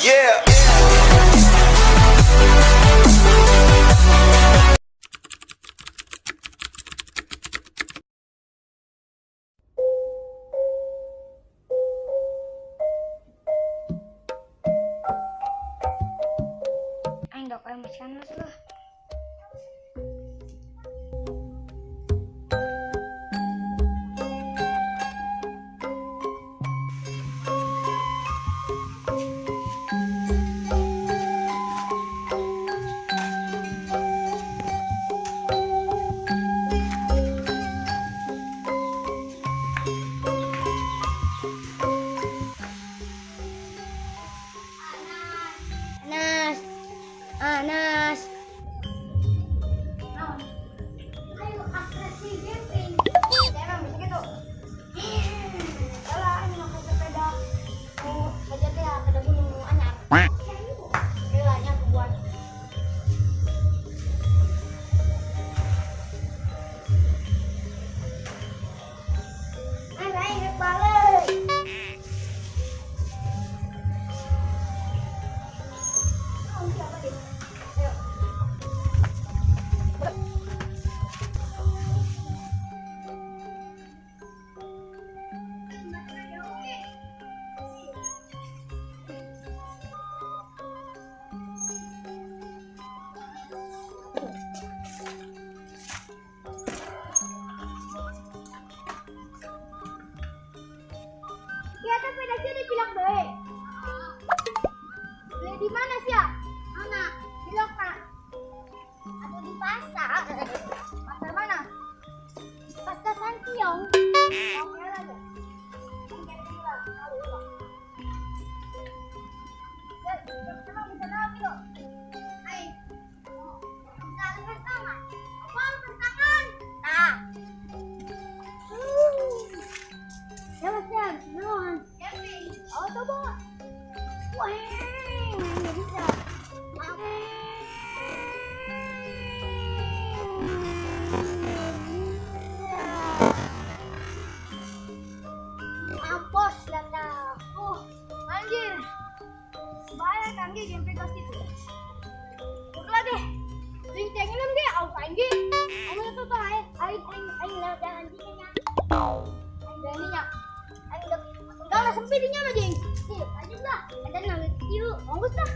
Yeah. Aing dok aing masih panas lah. Anas, Anas. Ayo atraksi camping. Emang bisa gitu. Kalau ini mau sepeda, mau aja teh ada gunung anyar. Relanya aku buat. Ayo ayo balik. Ya, tapi dah jadi bilang baik. Beli di mana sih ya? Mana? Di lokal. Atau di pasar? Pasar mana? Pasar Santiong. Oh, coba. Wah, nggak bisa. Mampus lah. Oh, anjir. Bahaya kan dia game pegas itu. Oke lagi. Lincengin deh, au anjir. Kamu tuh tuh aing aing aing lewat jalan anjingnya. Aing aing enggak lah sempit dinya mah jing. Nih, lanjut lah. Ada nang yuk, bagus lah.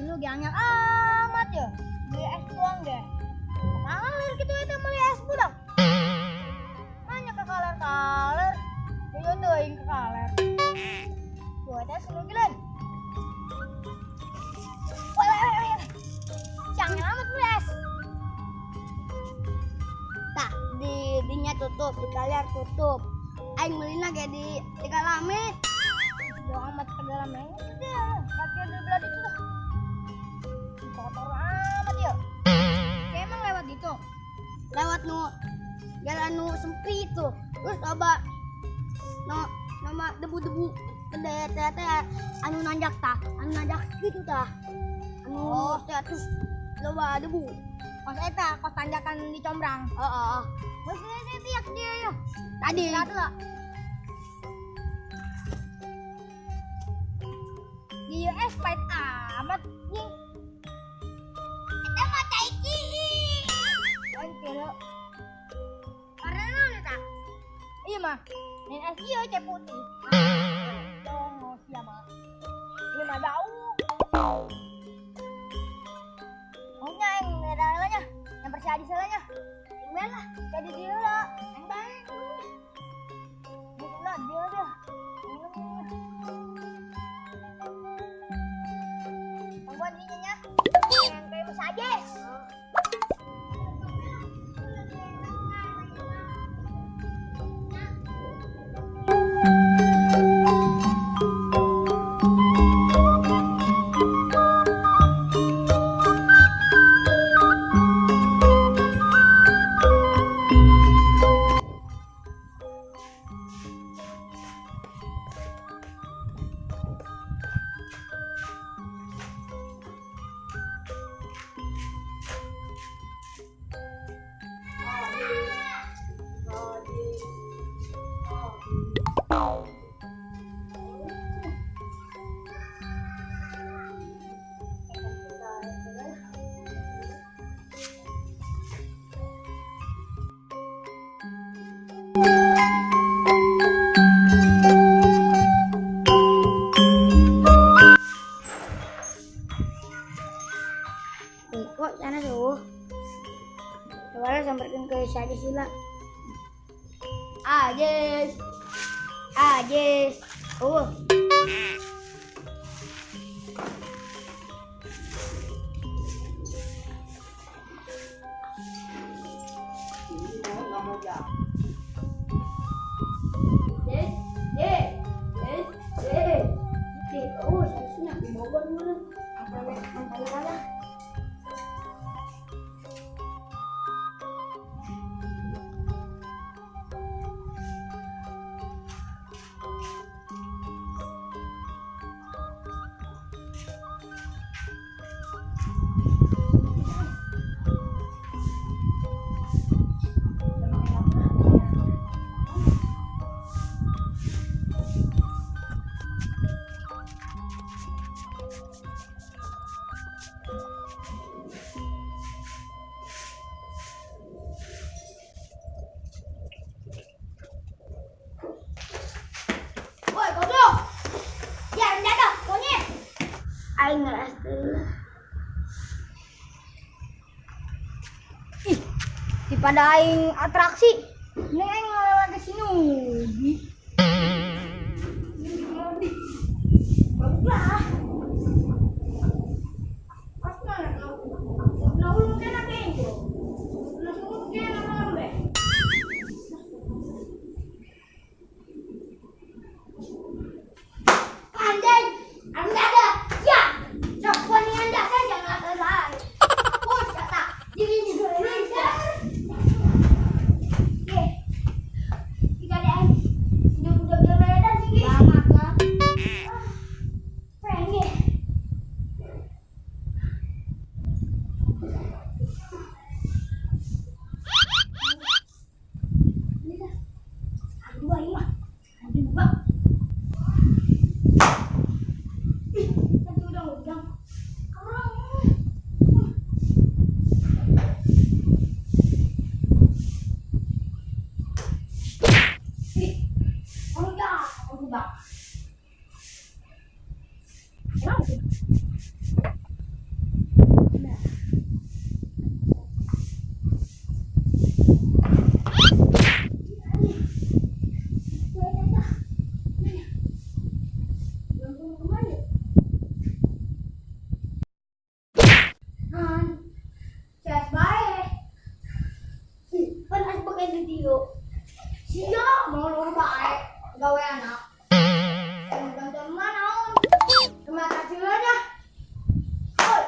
Dulu gangnya amat ya. Beli es doang deh. Kaler gitu itu beli es budak. Nanya ke kaler-kaler. Dia teuing ke kaler. Buat es lu gilan. Jangan amat beres. Tah, di dinya tutup, di kalian tutup. Aing melina kayak di kalame. Jauh amat ke dalam itu dia. Pakai di belah itu tuh. Kotor amat ya. Kayak emang lewat gitu. Lewat nu jalan nu sempit tuh. Terus coba no nama debu-debu teh teh anu nanjak tah, anu nanjak gitu tah. Anu oh. Teh terus loba debu. Kos eta, kos tanjakan di Combrang. Heeh. Masih tiak dia ya. Tadi. Satu lah. Di US pahit amat nih. Eta mah tai kihi. Lain kira. Karena naon eta? Iya mah. Main es ieu teh putih. Dong sia mah. Ini mah jauh. Maunya yang ngeralanya, yang percaya di salahnya. Gimana lah? Jadi dia lah, yang baik. Lah dia dia. Tungguan ini nya. Yang kayak bisa aja. Niko sana tuh. Coba samperkeun ke si Ajis heula. Ajis. Ajis. Oh. Oh, saya di Bogor dulu. Apa lah? Aing ngerasa. Ih, daripada aing atraksi, ini aing ngelewat ke sini. Baguslah. Pas mana kau? Nah, ulun kena kayak itu. Nah, ulun kena lambe. Anjay, anda ada. Ya. Sok anda saja nggak selesai. Oh, kata. Jadi juga. Oke. Jika ada aing udah beredar sih. Banget lah. Pengen. Aduh, aing mah. Aduh, bang. Ih, tadi udah udang. Ih, enggak, enggak. Nah. Siap, mau luar baik, gawe anak. Teman-teman, terima kasih aja. Oi,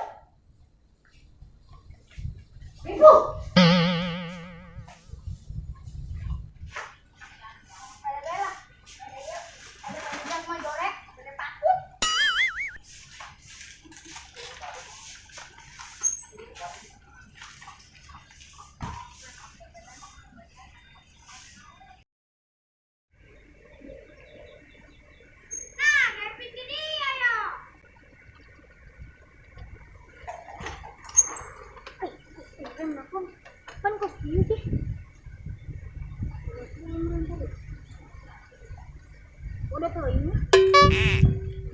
ribu. Pan kos ieu sih. Udah tuh ini.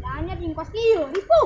Banyak yang kos ieu, ribu.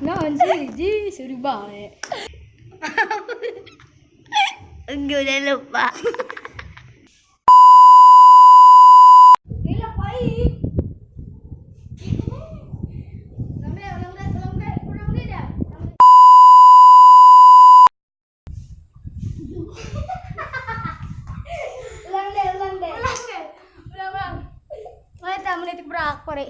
Naon sih, Ji, suri bae. Enggak, udah lupa. Gila, baik. Ulang deh, ulang deh. Ulang deh. Ulang, ulang. Menitik berak, pare.